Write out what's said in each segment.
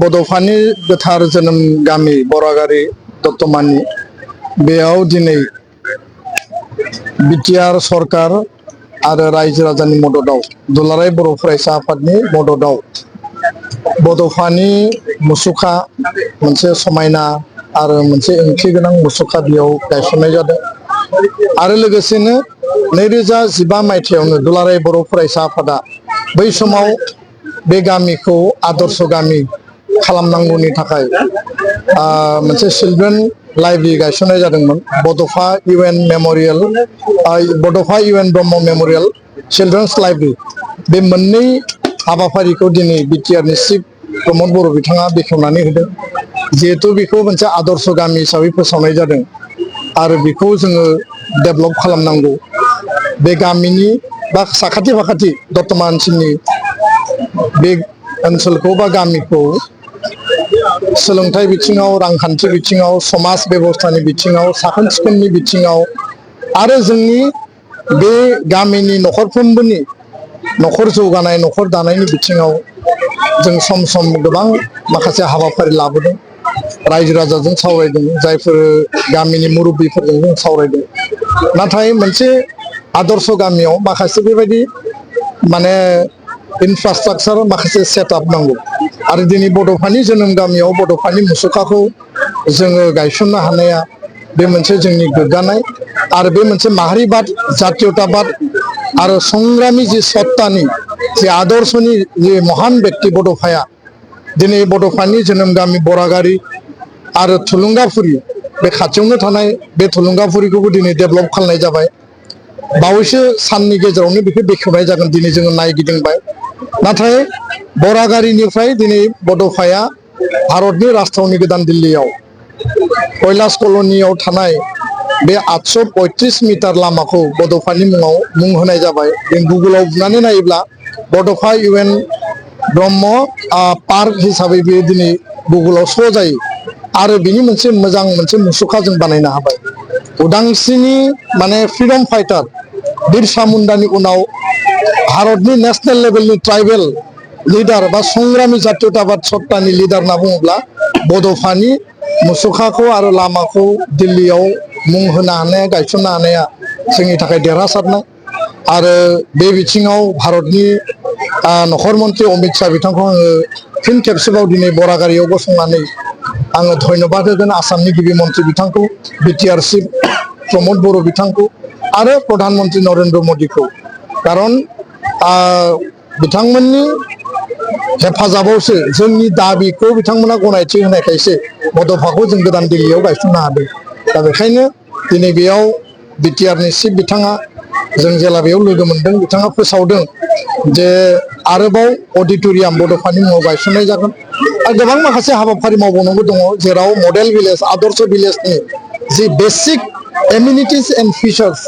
बड'फानि गोथार जोनोम गामि बरागारि दत्तमानि बेयाव दिनै बिटिआर सरकार आरो रायजो राजानि मददाव दुलाराय बर' फरायसा आफादनि मददाव बड'फानि मुसुखा मोनसे समायना आरो मोनसे ओंथि गोनां मुसुखा बेयाव गायसननाय जादों आरो लोगोसेनो 2015 मायथाइयावनो दुलाराय बर' फरायसा आफादा बै समाव बे गामिखौ आदर्श गामि खालामनांगौनि थाखाय मोनसे चिल्ड्रेन लाइब्रेरि गायसननाय जादोंमोन बड'फा इउएन मेम'रियेल बड'फा इउएन ब्रह्म मेम'रियेल चिल्ड्रेन्स लाइब्रेरि बे मोननै हाबाफारिखौ दिनै बिटिआरनि चिफ प्रमद बर' बिथाङा बेखेवनानै होदों जिहेतु बेखौ मोनसे आदर्श गामि हिसाबै फोसावनाय जादों आरो बेखौ जोङो डेभेलप खालामनांगौ बे गामिनि बा साखाथि फाखाथि दतमा ओनसोलनि बे ओनसोलखौ बा गामिखौ सोलोंथाइ बिथिङाव रांखान्थि बिथिङाव समाज बेबस्थानि बिथिङाव साखोन सिखोननि बिथिङाव आरो जोंनि बे गामिनि नखरफ्रोमबोनि नखर जौगानाय नखर दानायनि बिथिङाव जों सम सम गोबां माखासे हाबाफारि लाबोदों रायजो राजाजों सावरायदों जायफोर गामिनि मुरब्बिफोरजों जों सावरायदों नाथाय मोनसे आदर्श गामियाव माखासे बेबायदि माने इनफ्रास्ट्राक्चार माखासे सेटआप नांगौ आरो दिनै बड'फानि जोनोम गामियाव बड'फानि मुसुखाखौ जोङो गायसननो हानाया बे मोनसे जोंनि गोग्गानाय आरो बे मोनसे माहारिबाद जातीयताबाद आरो संग्रामि जि सत्तानि जे आदर्शनि जे महान व्यक्ति बड'फाया दिनै बड'फानि जोनोम गामि बरागारि आरो थुलुंगाफुरि बे खाथियावनो थानाय बे थुलुंगाफुरिखौबो दिनै डेभेलप खालामनाय जाबाय बावैसो साननि गेजेरावनो बेखौ बेखेवनाय जागोन दिनै जोङो नायगिदिंबाय नाथाय बरागारिनिफ्राय दिनै बड'फाया भारतनि राजथावनि गोदान दिल्लीयाव कैलाश कल'नियाव थानाय बे 835 मिटार लामाखौ बड'फानि मुङाव मुं होनाय जाबाय जों गुगोलाव बुनानै नायोब्ला बड'फा इउएन ब्रह्म पार्क हिसाबै बेयो दिनै गुगोलाव श' जायो आरो बिनि मोनसे मोजां मोनसे मुसुखा जों बानायनो हाबाय उदांस्रिनि माने फ्रिडम फाइटार बिरसा मुन्डानि उनाव भारतनि नेशनेल लेभेलनि ट्राइबेल लिडार बा संग्रामि जातीयताबाद सत्तानि लिडार होनना बुङोब्ला बड'फानि मुसुखाखौ आरो लामाखौ दिल्लीयाव मुं होनो हानाया गायसननो हानाया जोंनि थाखाय देरहासारनाय आरो बे बिथिङाव भारतनि नखर मन्त्रि अमित शाह बिथांखौ आङो फिन खेबसेबाव दिनै बरागारियाव गसंनानै आङो धन्यबाद होगोन आसामनि गिबि मन्त्रि बिथांखौ बिटिआर चिफ प्रमद बर' बिथांखौ आरो प्रधान मन्त्रि नरेन्द्र मदिखौ खारन बिथांमोननि हेफाजाबावसो जोंनि दाबिखौ बिथांमोना गनायथि होनायखायसो बड'फाखौ जों गोदान दिल्लीयाव गायसननो हादों दा बेखायनो दिनै बेयाव बिटिआरनि चिफ बिथाङा जों जेला बेयाव लोगो मोनदों बिथाङा फोसावदों जे आरोबाव अडिट'रियाम बड'फानि मुङाव गायसननाय जागोन आरो गोबां माखासे हाबाफारि मावबावनांगौ दङ जेराव मडेल भिलेज आदर्श भिलेजनि the basic amenities and features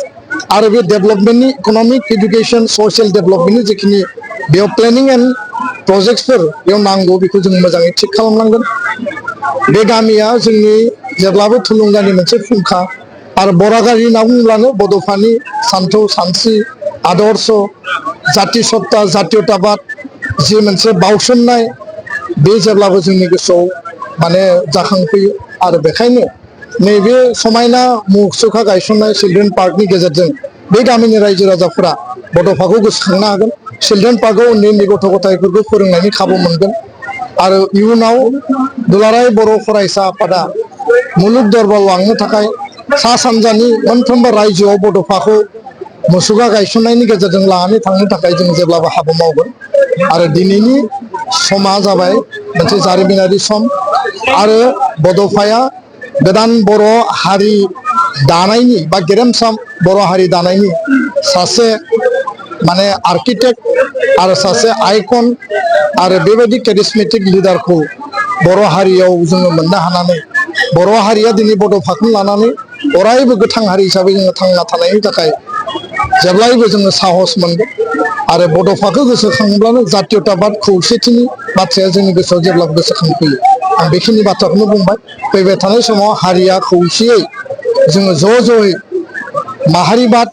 आरो बे डेभेलपमेन्टनि इक'नमिक एडुकेसन ससियेल डेभेलपमेन्टनि जिखिनि बेयाव प्लेनिं एन्ड प्रजेक्टसफोर बेयाव नांगौ बेखौ जों मोजाङै थिग खालामनांगोन बे गामिया जोंनि जेब्लाबो थुलुंगानि मोनसे फुंखा आरो बरागारि होनना बुङोब्लानो बड'फानि सान्थौ सानस्रि आदर्श जाति सत्ता जातीयताबाद जि मोनसे बावसोमनाय बे जेब्लाबो जोंनि गोसोआव माने जाखांफैयो आरो बेखायनो नैबे समायना मुसुखा गायसननाय चिल्ड्रेन पार्कनि गेजेरजों बे गामिनि रायजो राजाफोरा बड'फाखौ गोसोखांनो हागोन चिल्ड्रेन पार्कआव उन्दै उन्दै गथ' गथायफोरखौ फोरोंनायनि खाबु मोनगोन आरो इयुनाव दुलाराय बर' फरायसा आफादा मुलुग दरबाराव लांनो थाखाय सा सानजानि मोनफ्रोमबो रायजोआव बड'फाखौ मुसुखा गायसननायनि गेजेरजों लानानै थांनो थाखाय जों जेब्लाबो हाबा मावगोन आरो दिनैनि समा जाबाय मोनसे जारिमिनारि सम आरो बड'फाया गोदान बर' हारि दानायनि बा गेरेमसा बर' हारि दानायनि सासे माने आर्किटेक्ट आरो सासे आइकन आरो बेबायदि केरिसमेटिक लिडारखौ बर' हारियाव जोङो मोननो हानानै बर' हारिया दिनै बड'फाखौ लानानै अरायबो गोथां हारि हिसाबै जोङो थांना थानायनि थाखाय जेब्लायबो जोङो साहस मोनगोन आरो बड'फाखौ गोसोखांब्लानो जातीयताबाद खौसेथिनि बाथ्राया जोंनि गोसोआव जेब्लाबो गोसोखांफैयो आं बेखिनि बाथ्राखौनो बुंबाय फैबाय थानाय समाव हारिया खौसेयै जोङो ज' ज'यै माहारिबाद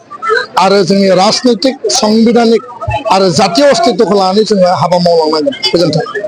आरो जोंनि राजनैतिक संबिधानिक आरो जातीय अस्तित्वखौ लानानै जोङो हाबा मावलांनांगोन। गोजोन्थों।